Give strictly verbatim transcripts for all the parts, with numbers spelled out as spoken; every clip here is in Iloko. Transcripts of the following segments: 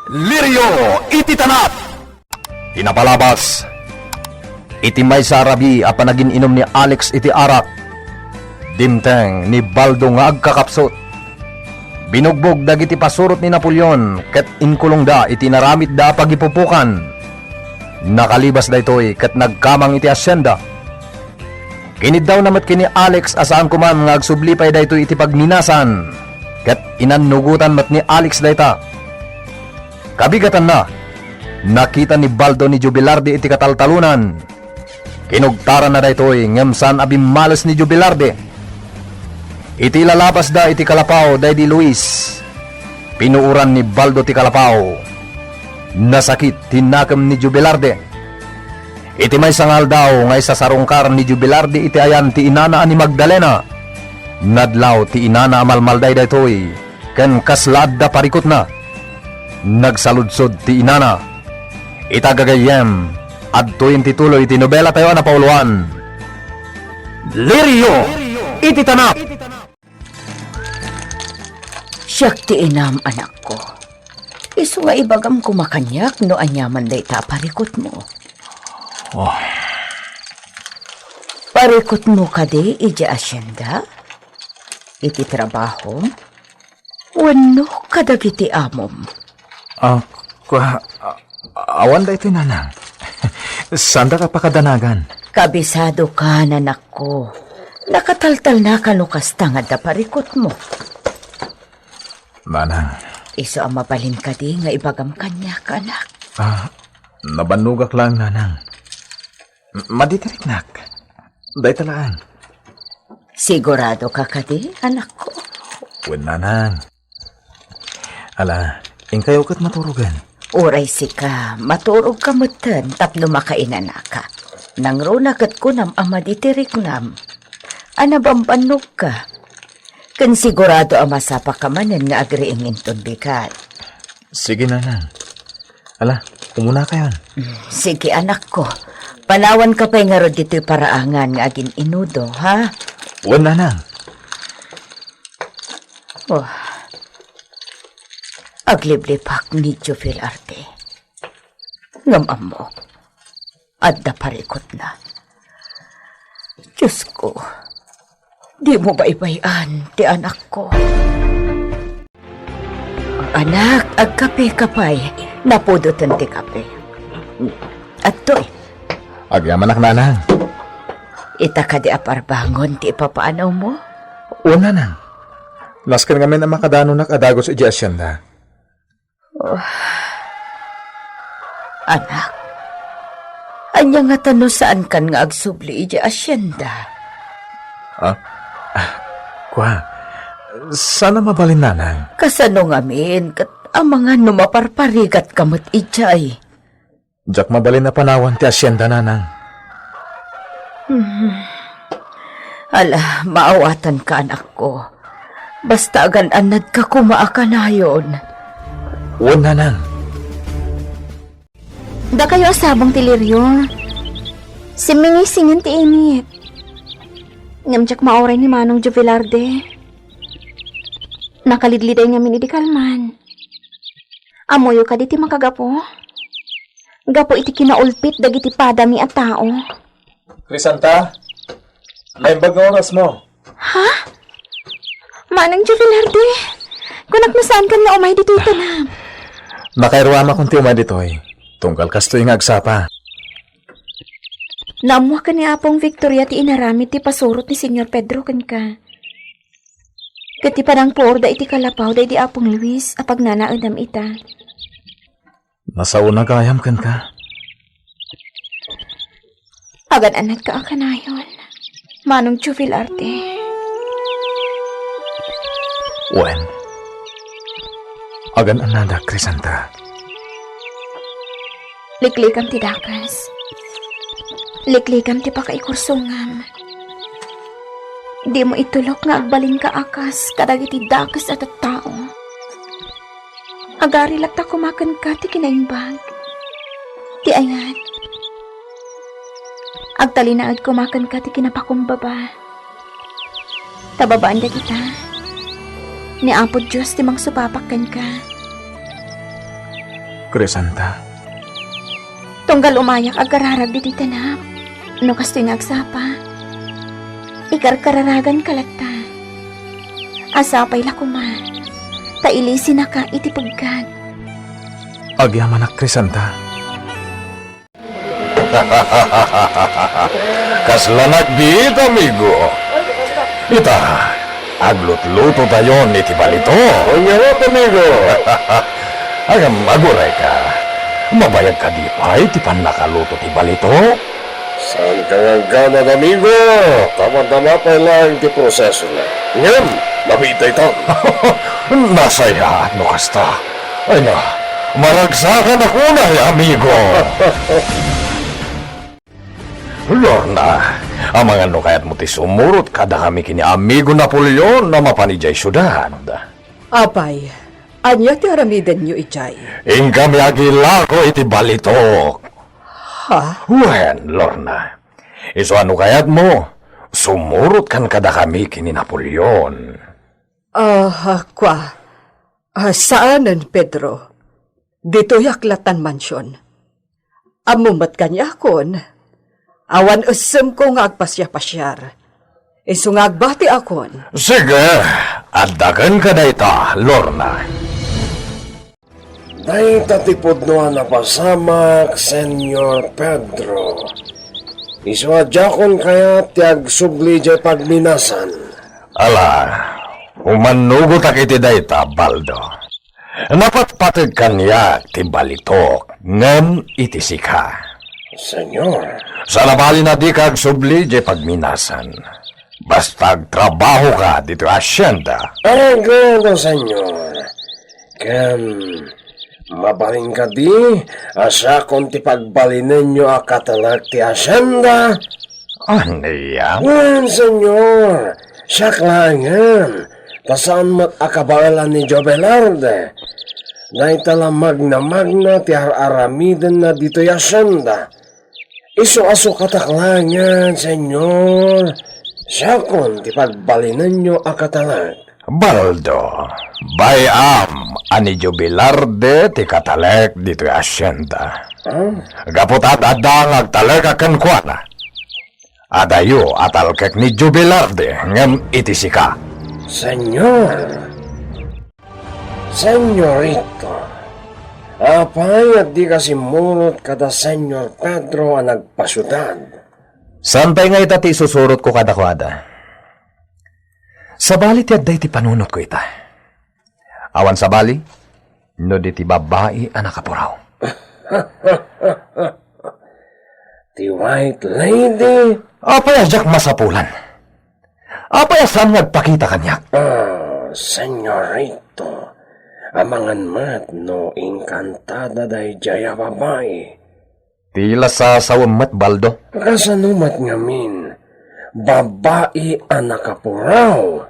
Lirio iti tanap. Ti napalabas, iti maysa a rabii a panagin-inum ni Alex iti arak, dimteng ni Baldo nga agkakapsut. Binugbog dagiti pasurot ni Napoleon ket inkulongda iti inaramidda a pagipupukan. Nakalibas daytoy ket nagkamang iti hacienda. Kiniddawna met ken ni Alex a saan koman nga agsubli pay daytoy iti pagminasan, ket inannugotan met ni Alex dayta. Kabigatanna, nakita ni Baldo ni Jubilardi iti kataltalonan. Kinugtaranna daytoy ngem saan a bimmales ni Jubilardi. Iti ilalapasda iti kalapaw daydi Luis, pinuoran ni Baldo ti kalapaw. Nasakit ti nakem ni Jubilardi. Iti maysa nga aldaw nga isasarungkar ni Jubilardi iti ayan ti inana a ni Magdalena, nadlaw ti inana a malmalday daytoy ken kasla adda parikutna. Nagsaludsod ti inana. Ita gagayyem, adtoyen ti tuloy ti nobela tayo a napauloan. Lirio iti tanap. Siak ti inam, anakko. Isu nga ibagam koma kaniak no aniaman dayta a parikutmo. Oh. Parikutmo kadi iti hacienda? Iti trabahom? Wenno kadagiti amom? Ah, kua-, ah, awan daytoy, nanang. Saandaka pakadanagan. Kabisadoka, anakko. Nakataltalnaka no kasta nga adda parikutmo. Nanang. Isu a mabalin kadi nga ibagam kaniak, anak? Ah, nabannogak laeng, nanang. M-, maditiriknak. Dayta laeng. Siguradoka kadi, anakko? Wen, nanang. Ala, inkayo ket maturogen. Uray sika, maturogka metten tapno makainanaka. Nangruna ket kunam a maditiriknam. A nabambannogka. Ken sigurado a masapaka manen nga agriing inton bigat. Sige, nanang. Ala, umunakayon. Mm, sige, anakko. Panawanka pay ngarud ditoy paraangan nga agin-inudo, ha? Wen, nanang. Oh. Agliblipakak ni Jovel Arte. Ngem ammok, adda parikutna. Diosko, dimo baybay-an ti anakko. Anak, agkapeka pay. Napudoten ti kape. Adtoy. Agyamanak, nanang. Ita kadi a parbangon ti ipapaanawmo? Wen, nanang. Nasken ngamin a makadanonak a dagus idiay hacienda. Oh. Anak, ania ngata no saankan nga agsubli idiay hacienda? Ah? Ah, kua, saan a mabalin, nanang? Kasano ngamin ket amangan no maparparigatka met idiay? Diak mabalin a panawan ti hacienda, nanang. Hmm. Ala, maawatanka, anakko. Basta agan-annadka koma a kanayon. Wen, nanang. Dakayo a sabong ti Lirio. Simmingisingen ti init. Ngem diak mauray ni Manong Jovelarde. Nakalidliday ngamin idi kalman. Ammoyo kadi ti makagapu? Gapu iti kinaulpit dagiti padami a tao. Crisanta, naimbag nga orasmo. Ha? Manang Jovelarde, kunak no saankan nga umay ditoy tanam. Nakairuamakon ti umay ditoy. Tunggal kastoy nga agsapa. Naammoaken ni Apong Victoria ti inaramid ti pasurot ni Señor Pedro kenka. Ket ti panangpuorda iti kalapaw daydi Apong Luis a pagnanaedam ita. Nasaona gayam kenka. Agan-annadka a kanayon, Manong Jovel Arte. Wen, agan-annadak, Crisanta. Liklikam ti dakes. Liklikam ti pakaikursongam. Dimo itulok nga agbalinka a kas kadagiti dakes a tattao. Agari latta koma kenka ti kinaimbag, ti ayat. Agtalinaed koma kenka ti kinapakumbaba. Ta babaen dagita, ni Apo Dios ti mangsupapak kenka. Crisanta. Tunggal umayak agararag ditoy tenap, no kastoy nga agsapa, ikarkararaganka latta. Sapay la koma, ta ilisinaka iti peggad. Agyamanak, Crisanta. Kasla nagbiit, amigo. Ita, aglutlutotayon iti balito. Ania met, amigo? Agam, agurayka. Mabayag kadi pay ti pannakaluto ti balito? Saanka nga aggamad, amigo. Ta madama pay laeng ti prosesona. Ngem, mabiit dayta. Nasayaat no kasta. Ay na, maragsakan a kunay, amigo. Lorna, amangan no kayatmo ti sumurot kadakami ken ni amigo Napoleon a mapan idiay siudad. Apay, ania ti aramidenyo idiay? Inkami agilako iti balitok. Ha? Wen, Lorna, isu a no kayatmo, sumurotkan kadakami ken ni Napoleon. Ah, kua. Ah, saanen, Pedro. Ditoyak lattan mansion. Ammom met kaniakon. Awan essemko nga agpasiapasiar. Isu nga agbatiakon. Sige, adda kenka dayta, Lorna. Dayta ti pudno a napasamak, Señor Pedro. Isu a diakon kayat ti agsubli idiay pagminasan. Ala, umannugotak iti dayta, Baldo. Napatpateg kaniak ti balitok, ngem iti sika. Señor. Saan a bali a dika agsubli idiay pagminasan. Basta agtrabahoka ditoy hacienda. Aregado, Señor. Ken, mabalin kadi a siakon ti pagbalinenyo a katelek ti hacienda? Ania? Wen, Señor, siak laengen, ta saan met a kabaelan ni Joe Velarde. Dayta la magna-magna ti ar-aramidenna ditoy hacienda. Isu a sukatak laengen, Señor, siakon ti pagbalinenyo a katelek. Baldo, bay-am a ni Joe Velarde ti katalek ditoy hacienda. Ah? Gapu ta ad-adda nga agtalek a kenkuana. Adayo a talkek ni Joe Velarde ngem iti sika. Señor! Señorito, apay a dika simmurot kada Señor Pedro a nagpasiudad? Saan pay nga ita ti isusurotko kadakuada. Sabali ti adda iti panunotko ita. Awan sabali, no di ti babai a nakapuraw. Ti White Lady? Apay a diak masapulan? Apay a saan nga agpakita kaniak? Ah, Señorito, amangan met no inkantada daydiay a babai. Ti la sasawem met, Baldo. Kasano met ngamin? Babai a nakapuraw.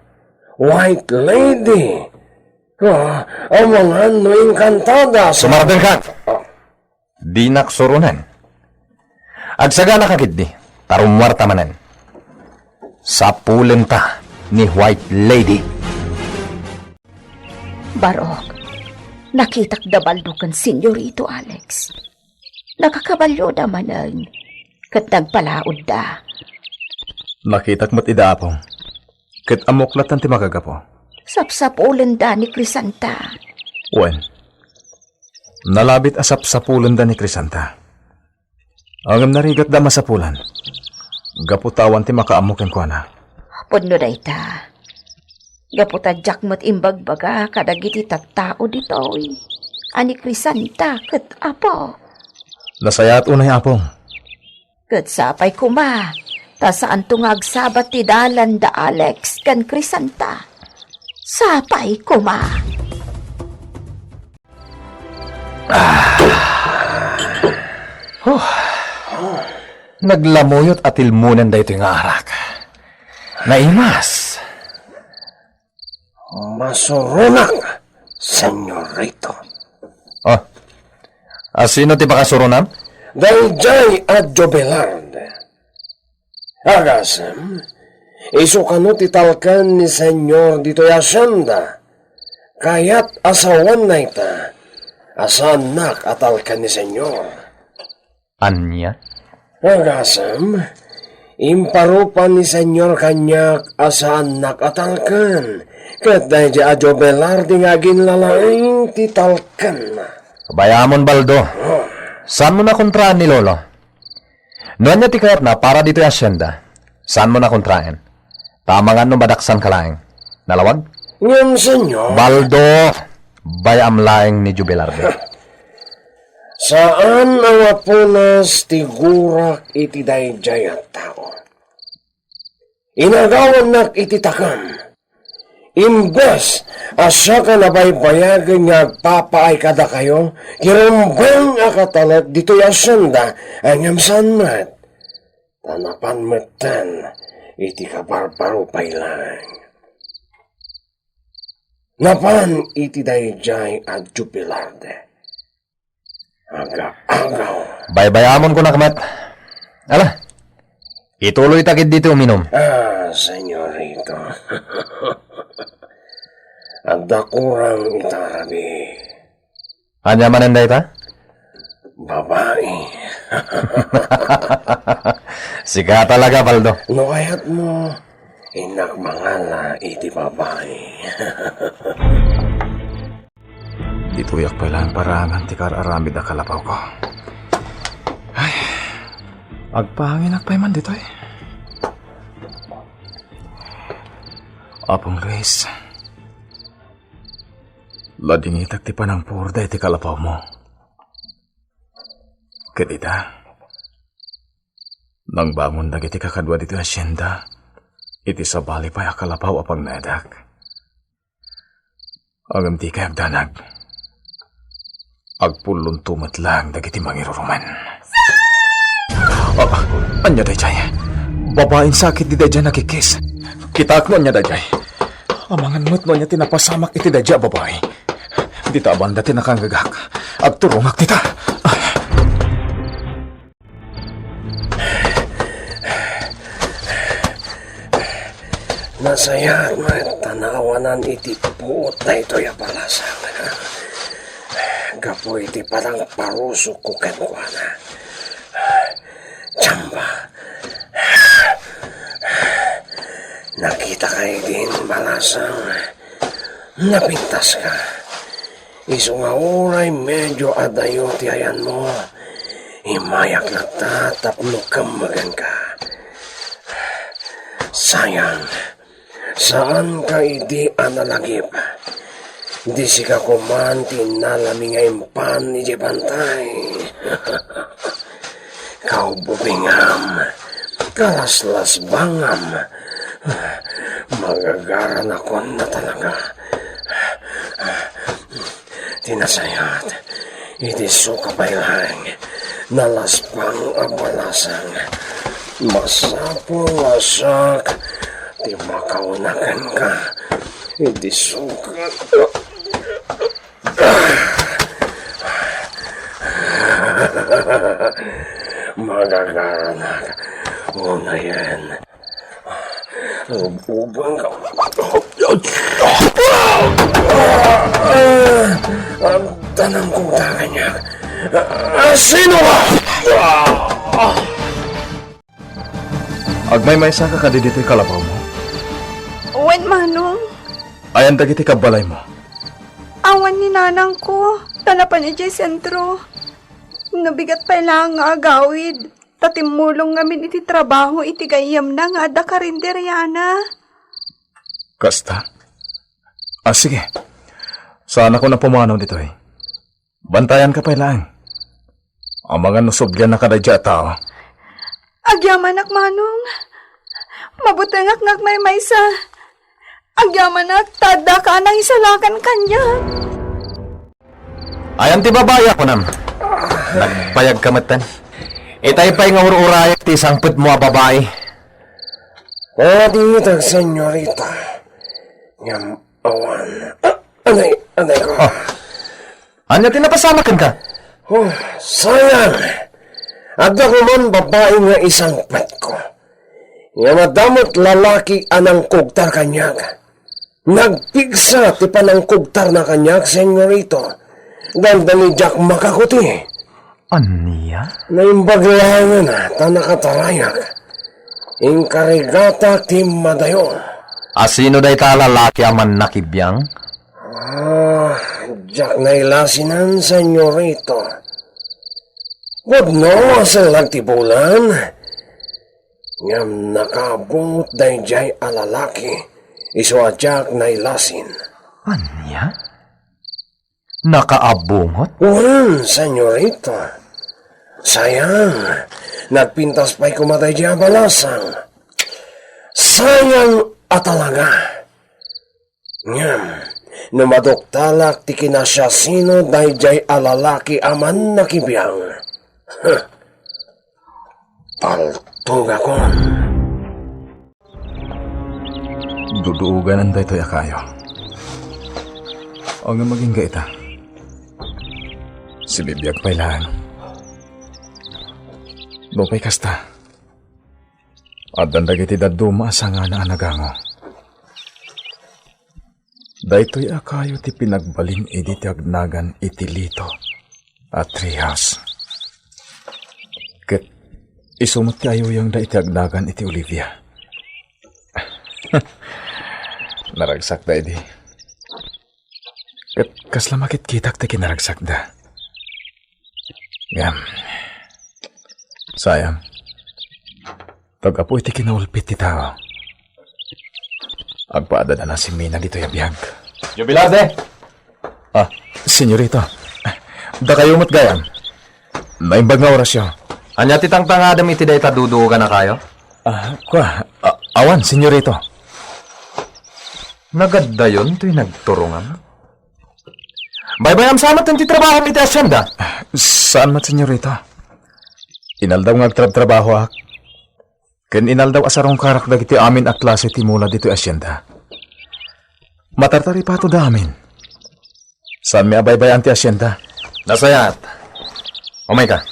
White Lady. Ah, amangan no inkantada. Sumardengka. Ah. Dinak suronen. Agsaganaka ketdi, ta rummuarta manen. Sapulenta ni White Lady. Barok, nakitak da Baldo ken Señorito Alex. Nakakabalioda manen, ket nagpalaodda. Nakitak met ida, Apo. Ket ammok latta ti makagapu. Sapsapulenda ni Crisanta. Wen, nalabit a sapsapulenda ni Crisanta. Ngem narigatda a masapulan. Gapu ta awan ti makaammo kenkuana. Pudno dayta. Gapu ta diak met imbagbaga kadagiti tattao ditoy a ni Crisanta ket Apo. Nasayaat unay, Apo. Ket sapay koma, ta saanto nga agsabat ti dalan da Alex ken Crisanta. Sapay koma. Ah. Huh. Naglamuyot a tilmonen daytoy nga arak. Naimas. Masuronak, Senyorito. Oh, a sino ti pakasuronam? Daydiay a Jovelard. Agasem, isu kano ti talken ni Senyor ditoy hacienda. Kayat a sawanna ita. a saannak a talken ni Senyor. Ania? Agasem, imparupa ni Senyor kaniak a saannak a talken, ket daydi a Jobelarde nga aginlalaing ti talkenna. Bay-amon, Baldo. Oh. Saanmo nakontraen ni Lolo? No ania ti kayatna para ditoy hacienda, saanmo nakontraen. Ta amangan no madaksanka laeng. Nalawag? Ngem, Senyor. Baldo, bay-am laeng ni Jubilarde. Saan a mapunas ti gurak iti daydiay a tao. Inagawannak iti takam. Imbes a siak a nabaybayagen nga agpapaay kadakayo, ti rumbeng a katalek ditoy hacienda, ngem saan met. Ta napan metten iti kabarbaro pay laeng. Napan iti daydiay a Jubilarde. Aga-agaw. Baybay-amon kunak met. Ala, ituloy ta ketdi ti uminum. Ah, senyorito. Adda kurang ita rabii. Ania manen dayta? Babai. Sika talaga, Baldo. No kayatmo, innak mangala iti babai. Ditoyak pay laeng parangan ti kaar-aramid a kalapawko. Ay, agpanginak pay man ditoy. Apong Luis, ladingitak ti panangpurda iti kalapawmo. Ket ita, nangbangon dagiti kakadua ditoy hacienda iti sabali pay a kalapaw a pagnaedak. Ngem dikay agdanag. Agpullonto met laeng dagiti mangirurumen. Ah, ania daydiay? Babain sakit di daydiay nakikkis. Kitaek no ania daydiay. Amangan met no ania ti napasamak iti daydiay a babai. Dita a banda ti nakanggagak. Agturongak dita. Nasayaat met ta naawanan iti puot daytoy a balasang. Gapu iti panangparusokko kenkuana. Jamba, nakitaka idin balasang. Napintaska. Isu nga uray medio adayo ti ayanmo, immayak latta tapno kemmegenka. Sayang, saanka idi a nalagip. Di sika koman ti innalami nga impan idiay bantay. Kaububingam, kalaslasbangam, magagaranakon na talaga. Ti nasayaat, iti suka pay laeng, nalaspang a balasang. Masapul a siak ti makauna kenka, iti suka. Magagaranak unayen. Ubengka. Tanang kong kaniak. Sino ka? Agmaymaysaka kadi ditoy kalapawmo? Wen, Manong. Ayan dagiti kabbalaymo? Awan ni nanangko, ta napan idiay sentro. No bigat pay laeng nga agawid, ta timmulong ngamin iti trabaho iti gayyemna nga adda karinderiana. Kasta? Ah, sige. Saanakon a pumanaw ditoy. Bantayanka pay laeng. Amangan no sublianna kadaydiay a tao. Agyamanak, Manong. Mabutengak nga agmaymaysa. Agyamanak, ta addaka a nangisalakan kaniak. Ayan ti babai a kunam. Nagbayagka metten. Itay pay nga ur-urayak ti sangpetmo a babai. Paditak, senyorita. Ngem awan. Ah, anay, anay ko. Oh. Ania ti napasamak kenka? Oh, sayang. Adda koman babai nga isangpetko. Ngem adda met lalaki a nangkugtar kaniak. Nagpigsa ti panangkugtarna kaniak, senyorito. Dandani diak makakuti. Ania? Naimbag laengen ta nakatarayak. Inkarigatak ti madayo. A sino dayta a lalaki a mannakibiang? Ah, diak nailasinan, senyorito. Pudno a sellag ti bulan, ngem nakaabungot daydiay a lalaki, isu a diak nailasin. Ania? Nakaabungot? Wen, senyorito. Sayang, nagpintas pay koma daydiay a balasang. Sayang a talaga. Ngem, no maduktalak ti kinasiasino daydiay a lalaki a mannakibiang, huh, paltogakon. Duduogan daytoy a kayo. O nga, agingga ita. Sibibiag pay laeng. Nupay kasta, addan dagiti dadduma a sangana a nagango. Daytoy a kayo ti pinagbalin idi ti agnagan iti Lito a Treehouse. Ket isu met ti ayuyongda iti agnagan iti Olivia. Naragsakda idi. Ket kasla makitkitak ti kinaragsakda. Ngem, sayang. Pag-apo iti kinaulpit ti tao, agpaadada nasimina ditoy a biag. Jubilade! Ah, senyorito. Dakayo met gayam. Naimbag nga orasyo. Ania ti tangtangadem iti dayta duduogan a kayo? Ah, kua, a-, awan, senyorito. Nagaddayon toy nagturongam. Baybay-am sa met ti trabahom iti hacienda? Saan met, senyorita. Inaldaw nga agtrabtrabahoak. Ken inaldaw a sarungkarak dagiti amin a klase ti mula ditoy hacienda. Matartaripatoda amin. Saanmi a baybay-an ti hacienda. Nasayaat. Umayka.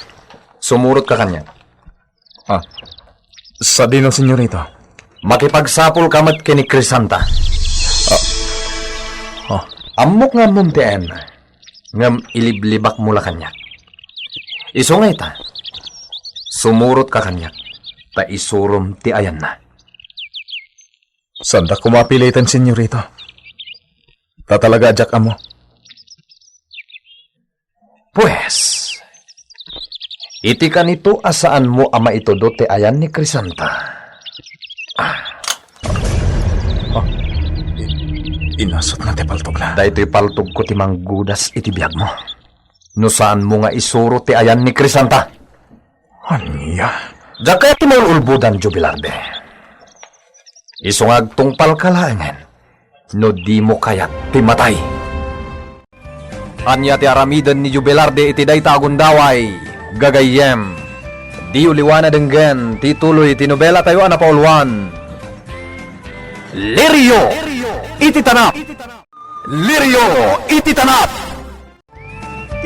Sumurotka kaniak. Ah, sadino, senyorita? Makipagsapulka met ken ni Crisanta. Ah. Ah. Ammok nga ammom ti ayanna, ngem iliblibakmo la kaniak. Isu nga ita, sumurotka kaniak, ta isurom ti ayanna. Saandak koma a piliten, senyorita. Ta talaga a diak ammo. Pues, iti kanito a saanmo a maitudo ti ayan ni Crisanta. Ah. Ah, i-, inasutna ti paltogna. Daytoy paltogko ti manggudas iti biagmo. No saanmo nga isuro ti ayan ni Crisanta. Ania? Diak kayat ti maul-ulbodan, Jubilarde. Isu nga agtungpalka laengen no dimo kayat ti matay. Ania ti aramiden ni Jubilarde iti dayta a gundaway, gagayyem? Diyo liwana denggen ti tuloy ti nobelatayo a napauluan, Lirio iti Tanap. Lirio iti Tanap.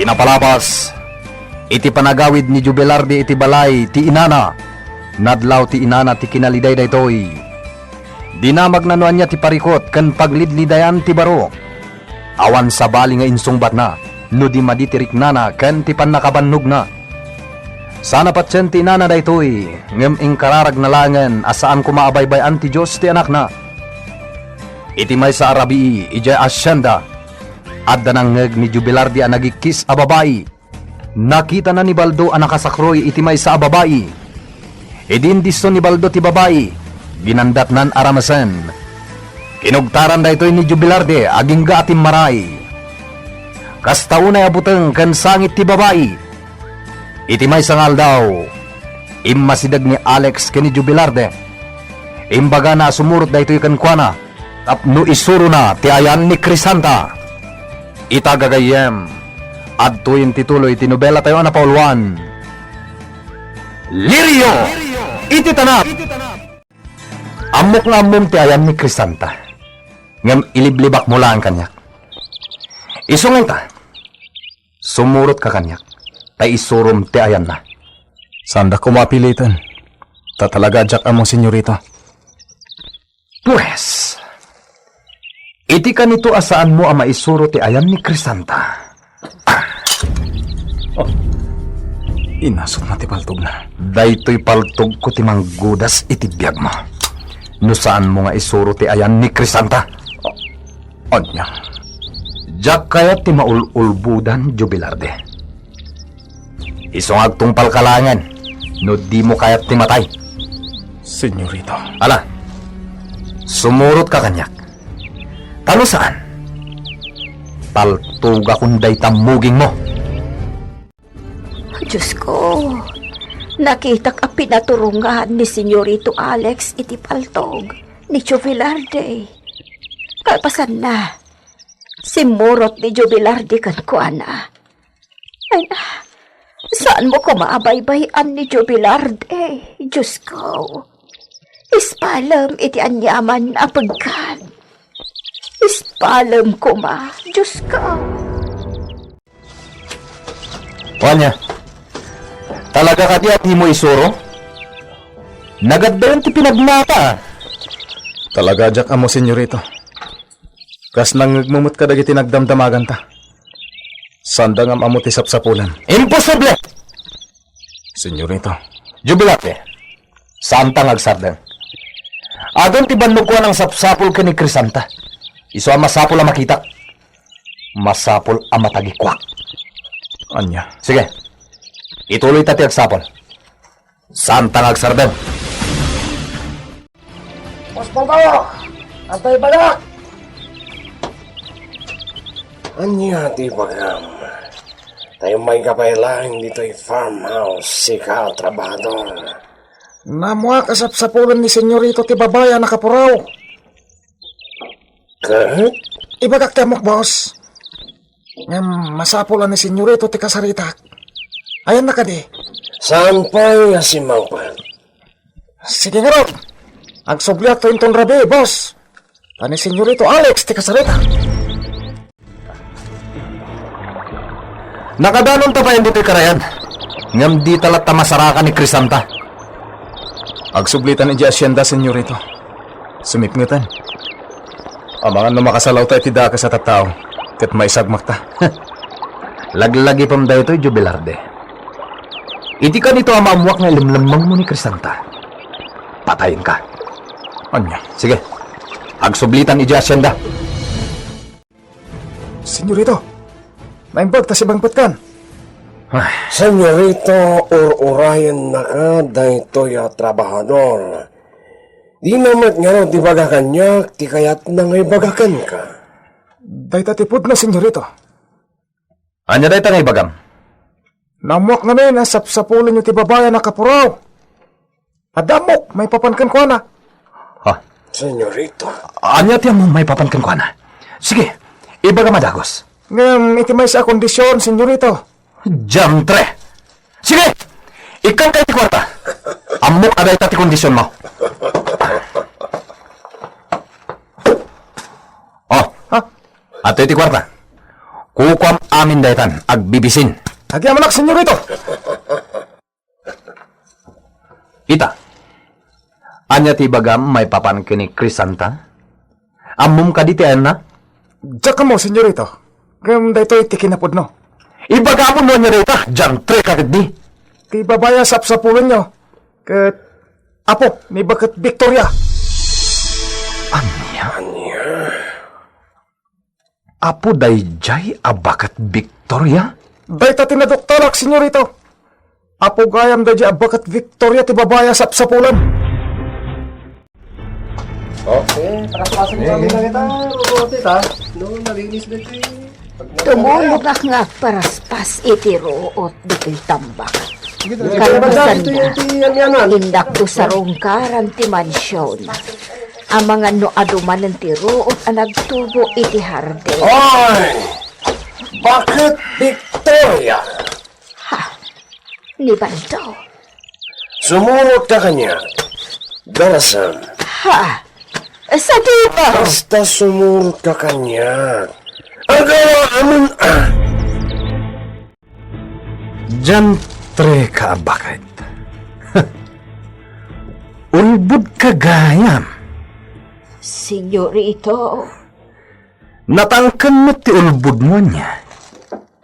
Ti napalabas, iti panagawid ni Jubilardi iti balay ti inana, nadlaw ti inana ti kinaliday daytoy. Dinamagna no ania ti parikut ken paglidlidayan ti baro. Awan sabali nga insungbatna no di madi ti riknana ken ti pannakabannogna. Sana patien ti inana daytoy, ngem inkararagna laengen a saan koma a baybay-an ti Dios ti anakna. Iti maysa a rabii idiay hacienda, adda nangngeg ni Jubilardi a nagikkis a babai. Nakitana ni Baldo a nakasakroy iti maysa a babai. Idi indisso ni Baldo ti babai, ginandatnan a ramesen. Kinugtaran daytoy ni Jubilarde agingga a timmaray. Kasta unay a buteng ken sangit ti babai. Iti maysa nga aldaw, immasideg ni Alex ken ni Jubilarde. Imbagana a sumurot daytoy kenkuana tapno isurona ti ayan ni Crisanta. Ita gagayyem, adtoyen ti tuloy ti nobelatayo a napauluan, Lirio iti Tanap. Ammok nga ammom ti ayan ni Crisanta, ngem iliblibakmo laeng kaniak. Isu nga ita, sumurotka kaniak, ta isurom ti ayanna. Saandak koma a piliten, ta talaga a diak ammo, senyorita. Pues, iti kanito a saanmo a maisuro ti ayan ni Crisanta. Ah, Inasutna ti paltogna. Daytoy paltogko ti manggudas iti biagmo. No saanmo nga isuro ti ayan ni Crisanta. Ania? Diak kayat ti maul-ulbodan, Jubilarde. Isu nga agtungpalka laengen no dimo kayat ti matay. Senyorito. Ala, sumurotka kaniak. Ta no saan, paltogakon dayta mugingmo. Diosko, nakitak a pinaturongan ni Senyorito Alex iti paltog ni Joe Velarde. Kalpasanna, simmurot ni Joe Velarde kenkuana. Ay na, saanmo koma a baybay-an ni Joe Velarde, Diosko. Ispalem iti aniaman a pegkan. Ispalem koma, Diosko. O ania? Talaga kadi a dimo isuro? Nagaddayon ti pinagnata. Talaga, diak ammo, senyorito. Kas nangngegmo met kadagiti nagdamdamaganta. Saanda nga am-ammo ti sapsapolan. Imposible! Senyorito. Jubilate, saanta nga agsardeng. Adun ti bannogko a nangsapsapul ken ni Crisanta. Isu a masapul a makitak. Masapul a matagikuak. Ania? Sige. Ituloyta ti agsapul. Saanta nga agsardeng. Boss Balbao! Antay balak! Ania ti bagam? Tayo may kapay laeng ditoy farmhouse, sika, trabahador. Naammoak a sapsapulen ni Senyorito ti babai a nakapuraw. Ket? Ibagak ti ammok, boss. Ngem masapul a ni Senyorito ti kasaritak. Ayanna kadi? Saan pay a simmangpet? Sige ngarud. Agsubliakto inton rabii, boss. Ta ni Senyorito Alex ti kasaritak. Nakadanonta payen ditoy karayan, ngem dita latta masarakan ni Crisanta. Agsublitan idiay asienda, senyorito. Sumipngeten. Amangan no makasalawta iti dakes a tattao, ket maisagmakta. Laglagipem daytoy, Jubilarde. Iti kanito a maammoak nga ilemlemmengmo ni Crisanta, patayenka. Ania? Sige, agsublitan idiay asienda. Senyorito, naimbag ta sibangpetkan. Ay. Senyorito, ur-urayennaka daytoy a trabahador. Dina met ngarud ibaga kaniak ti kayatna nga ibaga kenka. Dayta ti pudno, senyorito. Ania dayta nga ibagam? Naammoak ngamin a sapsapulenyo ti babai a nakapuraw. Adda ammok maipapan kenkuana. Ha? Senyorito. Ania ti ammom maipapan kenkuana? Sige, ibagam a dagus. Ngem iti maysa a kondision, senyorito. Diantre! Sige! Ikkanka iti kuarta. Ammok a dayta ti kondisionmo. Oh. Ha? Adtoy ti kuarta. Kukuam amin daytan, agbibisin. Agyamanak, senyorito. Ita, ania ti ibagam maipapan ken ni Crisanta? Ammom kadi ti ayanna? Diak ammo, senyorito. Ngem daytoy ti kinapudno. Ibagam no ania dayta, diantre ka ketdi. Ti babai a sapsapulenyo. Ket, apo, ni Baket Victoria. Ania? Ania? Apo daydiay a Baket Victoria? Dayta ti naduktalak, senyorito. Apo gayam daydiay a Baket Victoria ti babai a sapsapulan. Okay, paraspasen kami na kita. Robot ita. No, nalinis na ito eh. Tumulogak nga agparaspas iti ruot ditoy tambak. Kalpasanna, indakto sarungkaran ti mansion. Amangan no adu manen ti ruot a nagtubo iti hardin. Oy! Baket Victoria? Ha? Ni Baldo? Sumurotka kaniak. Darasem. Ha? Sadiba? Basta sumurotka kaniak. Agawa amin a. Diantre ka a baket. Ulbodka gayam. Senyorito. Natangken met ti ulbodmo ania?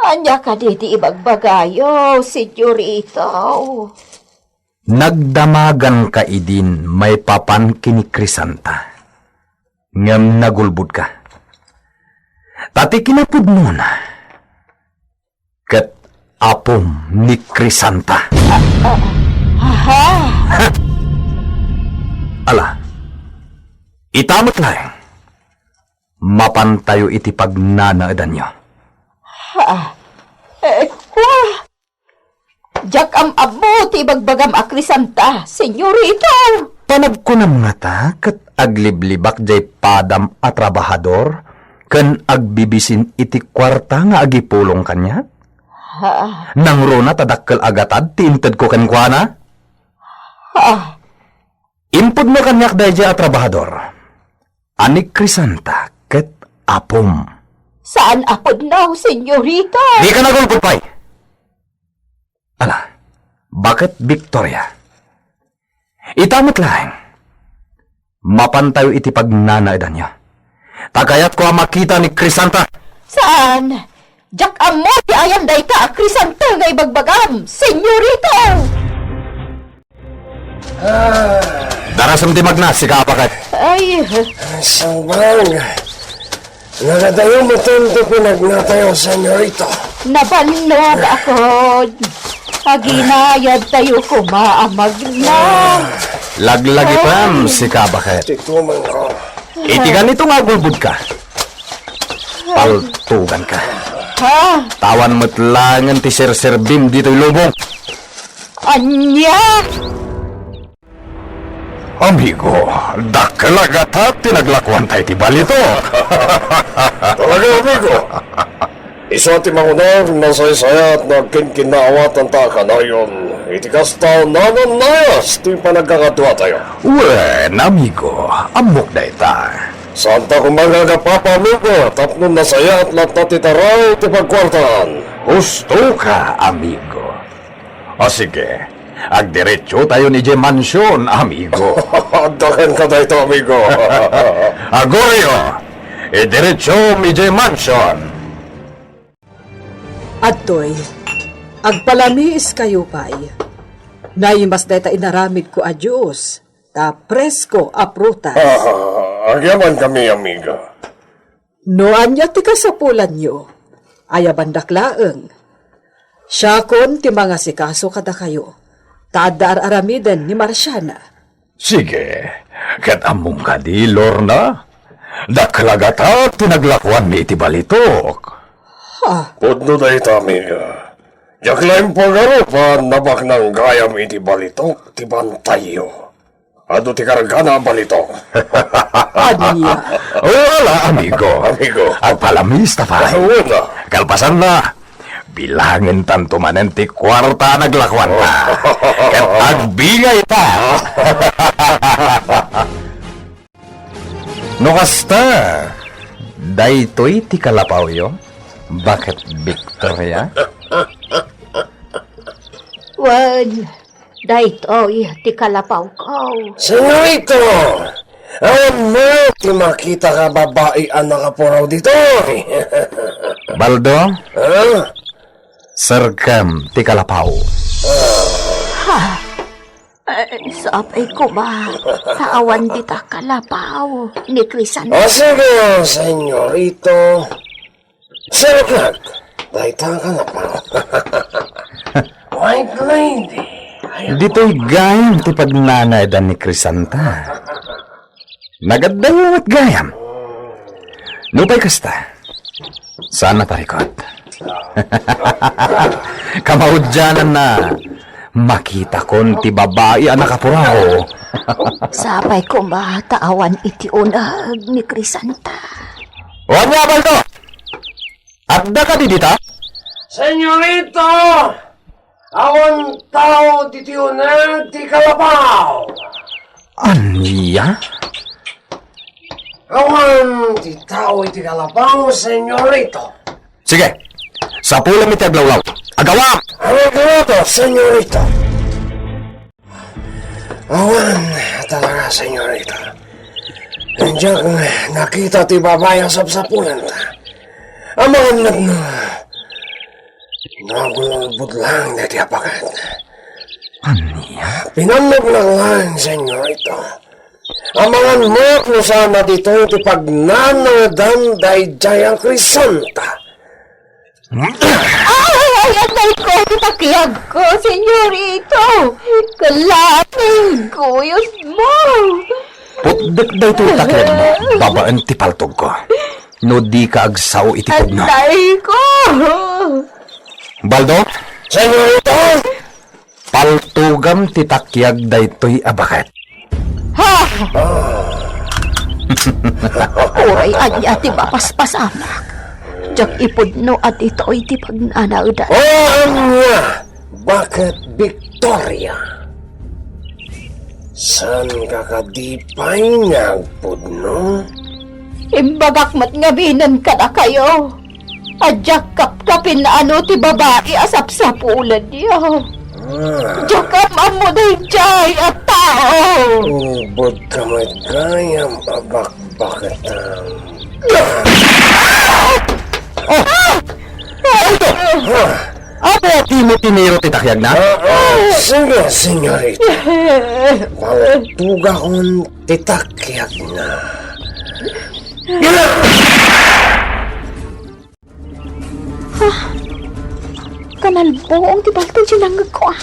Ania kadi ti ibagbagayo, senyorito? Nagdamaganka idin maipapan ken ni Crisanta, ngem nagulbodka. Ta ti kinapudnona, ket apom ni Crisanta. Aha! Ala, ita met laeng, mapantayo iti pagnanaedanyo. Ha? Eh, kua? Diak am-ammo ti ibagbagam a Crisanta, senyorito. Panagkunam ngata ket agliblibak diay padam a trabahador ken agbibisin iti kuarta nga agipulong kaniak? Ha? Nangruna ta dakkel a gatad ti intedko kenkuana? Ha? Impudno kaniak daydiay a trabahador a ni Crisanta ket apom. Saan a pudno, senyorito. Dika nagulbod pay. Ala, baket Victoria? Ita met laeng, mapantayo iti pagnanaedanyo. Ta kayatko a makita ni Crisanta. Saan? Diak ammo ti ayan dayta a Crisanta nga ibagbagam, senyorito! Darasem ti magna, sika a baket. Ay. Sabang. Nagadayo metten ti pinagnatayo, senyorito. Nabannog ako. Aginayad tayo kuma a magna. Laglagitam, sika a baket. Ti tumang ko. Iti ganito nga agulbodka, paltuganka. Ha? Tawan met laengen ti serserbim ditoy lubong. Ania? Amigo, dakkel a gatad ti naglakuanta iti balitok. Talaga, amigo. Isu ti mangunaw, nasaysayat, nagkinkinnaawatan ta kanayon. Iti kasta, nanannayas ti panagkakaduatayo. Wen, amigo, ammok dayta. Santa koma nga agapapa, amigo, tapno nasayaat latta ti taray ti pagkuartaan. Husto ka, amigo. O sige, agdiretso tayon idiay mansion, amigo. Adda kenka dayta, amigo. Agurio, idiretsum idiay mansion. Adtoy, agpalamiiskayo pay. Naimas dayta inaramidko a juice, ta presko a prutas. Ah, agyamankami, amiga. No ania ti kasapulanyo, ayabandak laeng. Siakon ti mangasikaso kadakayo, ta adda ar-aramiden ni Marciana. Sige, ket ammom kadi, Lorna? Dakkel a gatad ti naglakuanmi iti balitok. Ha? Pudno dayta, amiga. Diak laeng pagarupan a baknang gayam iti balitok ti bantayyo. Adu ti kargana a balitok. Ania? O, ala, amigo. Amigo. Agpalamiis ta pay. Wen a. Kalpasanna, bilangentanto manen ti kuarta a naglakuanta. Ket agbingayta. No kasta, daytoy ti kalapawyo, baket Victoria? Wen, daytoy ti kalapawko. Senyorito, awan met ti makita a babai a nakapuraw ditoy. Baldo? Ha? Serkem ti kalapaw. Ha? Eh, sapay koma, ta awan dita kalapaw ni Crisanta. O sige, senyorito. Serkak, dayta kalapaw. White lady. Ditoy gayam ti pagnanaedan ni Crisanta. Nagaddayo met gayam. Nupay kasta, saan a parikut. Kamaudiananna, makitakon ti babai a nakapuraw. Sapay koma ta awan iti uneg ni Crisanta. O ania, Baldo? Adda kadi dita? Senyorito! Awan tao ditoy uneg ti kalapaw. Ania? Awan ti tao iti kalapaw, senyorito. Sige, sapulem iti aglawlaw. Agawam! Aregloto, senyorito. Awan talaga, senyorito. Diak nakita ti babai a sapsapulanta. Amangan met no Nagulbod lang daytoy a baket. Ania? Pinannognak lang, senyorita. Amangan met no saan a ditoy ti pagnanaedan daydiay a Crisanta. Ay, ay, ay, ay, ko, ti takiagko, senyorito. Kalating kuyos mo. Putdek daytoy takiagmo babaen ti paltogko. No dika agsao iti pudno. Atay ko! Baldo? Senyorito! Paltogam ti takiag daytoy a baket. Ha! Uray ania ti mapaspasamak. Diak ipudno a ditoy ti pagnanaedan. O ania, baket Victoria? Saanka kadi pay nga agpudno? Imbagak met ngaminen kadakayo a diak kapkapin no ania ti babai a sapsapulenyo. Ah. Diak am-ammo daydiay a tao. Ulbodka met gayam a bakbaketam. Oh! Aldo! Ah. Apo a dimo tiniro ti takiagna? Ah, ah, sige, senyorita. Paltogakon ti takiagna. Ha? Kanalbuong ti paltog ti nangngegko, a.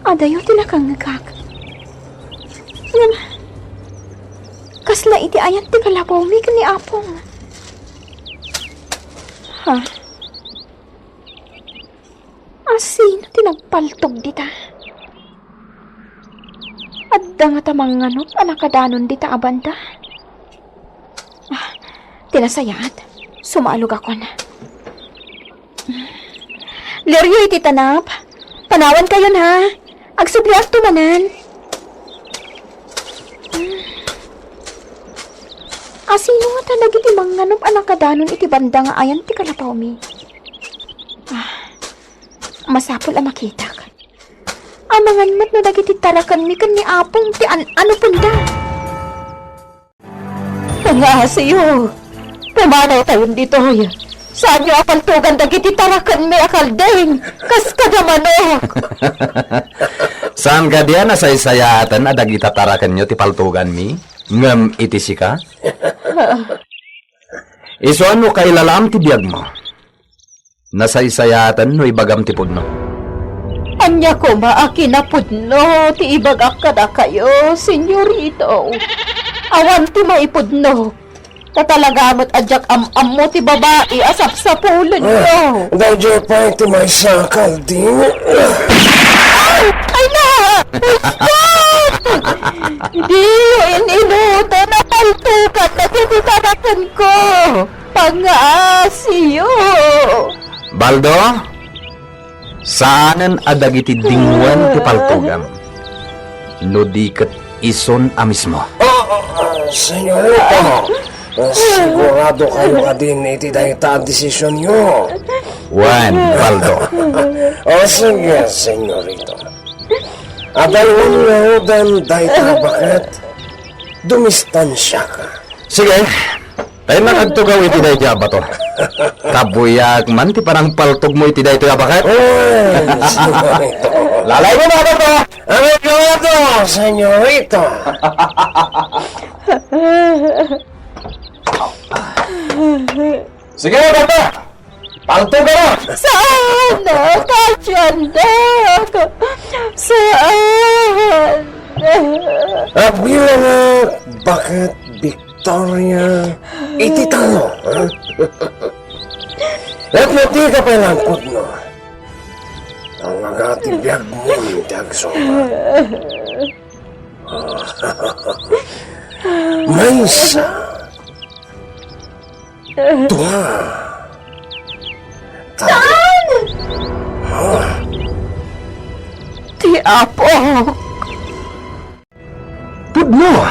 Adayo ti nakangngegak. Ngem, kasla iti ayan ti kalapawmi ken ni Apong? Ha? A, sino ti nagpaltog dita? Adda ngata manganop a nakadanon dita a banda? Ah, ti nasayaat, sumaalogakon. Lioryo iti tanap. Panawankayon, ha? Agsubliakto manen. A, sino ngata dagiti manganop a nakadanon iti banda nga ayan ti kalapawmi? Ah, masapul a makitak. Amangan met no dagiti tarakenmi ken ni Apong ti an-, anupenda. Pangaasiyo, pumanawtayon ditoy. Saanyo a paltogan dagiti tarakenmi a kalding, kas kada manok. Saan kadi a nasaysayaaten a dagita tarakenyo ti paltoganmi, ngem iti sika? Isu a no kailalaam ti biagmo, nasaysayaaten no ibagam ti pudno. Ania koma a kinapudno ti ibagak kadakayo, senyorito? Awan ti maipudno. Ta talaga met a diak am-ammo ti babai a sapsapulenyo. Ah, daydiay pay ti maysa a kalding. Ay, ay na! Husto! Diyo in-inuto na paltukan na ti tarakenko. Pangaasiyo! Baldo, saanen a dagiti dingoan ti paltogam, no di ket isun a mismo. Ah, ah, ah, senyorito, ah, sigurado kayo kadin iti dayta a desisionyo? Wen, Baldo. O, sige, senyorito. Adalwan nga udan dayta a baket, dumistansiaka. Sige, tayo nakagtugaw iti daytoy a bato. Kabuyak man ti panangpaltogmo iti daytoy a baket. Wen, senyorito. Lalaymo, mga bato! Ano ito, senyorito? Sige, bato! Paltogam! Saan? Kasiandak! Saan? Agbilang a baket, Victoria, iti talo, ha? Ket no dika pay langkod, no? Talaga ti biagmo ti agsurat. Maysa. Dua. Saan? Ah. Ti Apo. Pudno.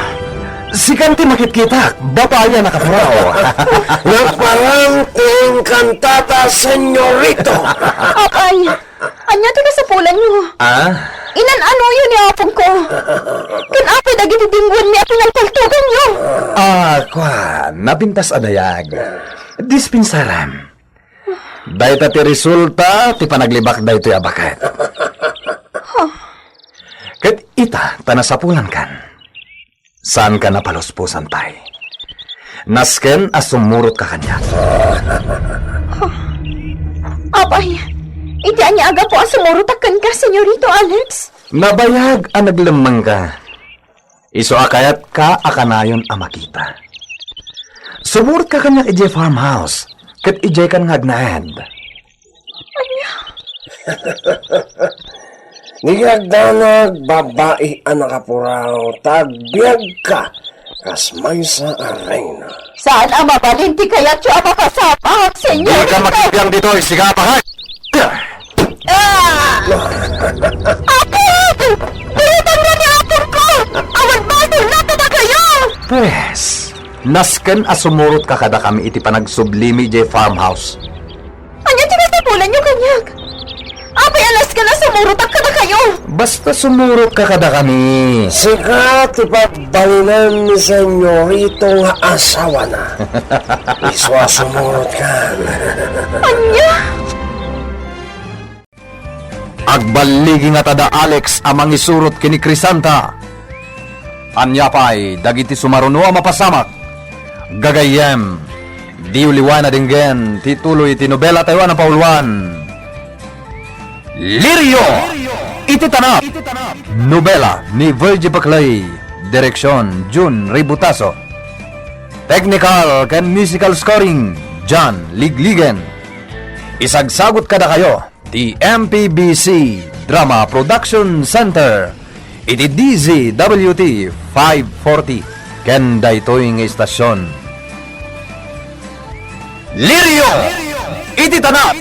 Sikan ti makitkitak, babai a nakapuraw. Nagparang ti engkantada, senyorito. Apay, ania ti kasapulanyo? Ah? Inan-anoyo ni apongko? Ken apay dagiti dingoanmi a pinalpaltoganyo? Ah, kua, napintas a dayag. Dispensaram. Dayta ti resulta ti panaglibak daytoy a baket. Ket ita ta nasapulankan. Saanka napalusposan pay. Nasken a sumurotka kaniak. Apay, iti ania a gapu a sumurotak kenka, Senyorito Alex? Nabayag a naglemmengka. Isu a kayatka a kanayon a makita. Sumurotka kaniak idiay farmhouse, ket idiaykan nga agnaed. Ania? Dika agdanag, babai a nakapuraw, ta agbiagka kas maysa a reyna. Saan a mabalin ti kayatyo a mapasapag, Senyorito? Dika makibiang ditoy, siga, baket! Ah! Apo! Birutanyo ni apongko! Awan basolna kadakayo! Pwes, nasken a sumurotka kadakami iti panagsublimi idiay farmhouse. Ania ti kasapulanyo kaniak? Apay a nasken a sumurotak kadakayo? Basta sumurotka kadakami. Sika ti pagbalinen ni Senyorito nga asawana. Isu a sumurotkan. Ania? Agballigi ngata da Alex a mangisurot ken ni Crisanta. Ania pay dagiti sumaruno a mapasamak? Gagayyem, diyo liwaen a denggen ti tuloy ti nobelatayo a napauluan, Lirio iti Tanap. Nobela ni Virgie Paclay, direksion Jun Ributaso. Technical ken musical scoring, John Ligligen. Isagsagut kadakayo ti M P B C Drama Production Center iti D Z W T five forty ken daytoy nga istasyon. Lirio iti Tanap.